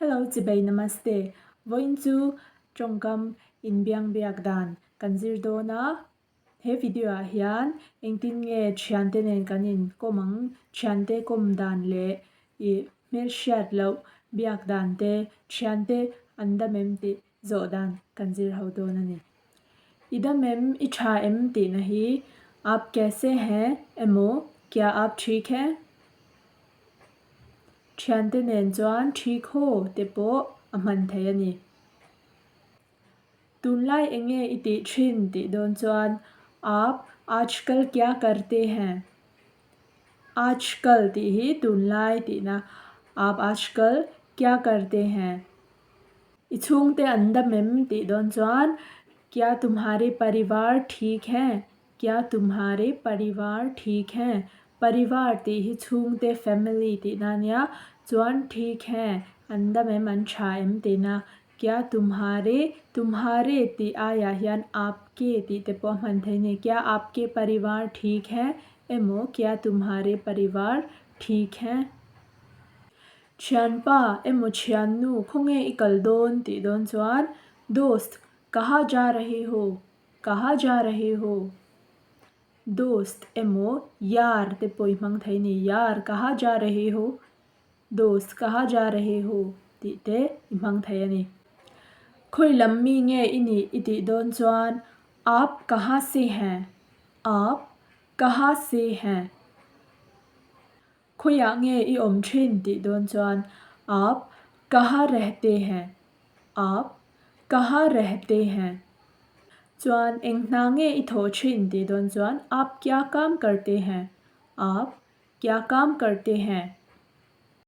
Hello Chibai Namaste. Vawiin chu tawngkam inbiang biak dan kan zir dawn a. He video ah hian engtin nge thiante nen kan inkawm ang, thiante kawm dan leh ih hmelhriat loh biak dan te, thiante an dam em tih zawh dan kan zir ho dawn a ni. I dam em, i tha em tihna hi aap kaise hain emaw kya aap thik hain? Thiante nen chuan thik haw te pawh a hman thei a ni. Tunlai enge i tih thin tih dawn chuan aap aajkal kya karte hain? Aajkal tih hi tunlai tihna aap aajkal kya karte hain? I chhungte an dam em tih dawn chuan Kya tumhare parivar theek hain? Kya tumhare parivar theek hain? Parivar tih hi chhungte, family, tihna a nia, chuan theek hain an dam em, an tha em tihna. Kya tumhare, tumhare tih aiah hian aapke tih te pawh a hman thei a ni. Kya aapke parivar theek hain? Emaw Kya tumhare parivar theek hain? Thianpa, emaw thiannu, khawnge i kal dawn tih dawn chuan, Dost, kaha ja rahe ho? Kaha ja rahe ho? Dost, emaw yaar te pawh i hmang thei ni, Yaar, kaha ja rahe ho? Dost, kaha ja rahe ho? tih te i hmang thei a ni. Khawi lam mi nge i nih i tih dawn chuan, Aap kaha se hain? Aap kaha se hain? Khawiah nge i awm thin tih dawn chuan Aap kaha rehte hain? Aap kaha rehte hain? Chuan eng hna nge i thawh thin tih dawn chuan Aap kya kaam karte hain? Aap kya kaam karte hain?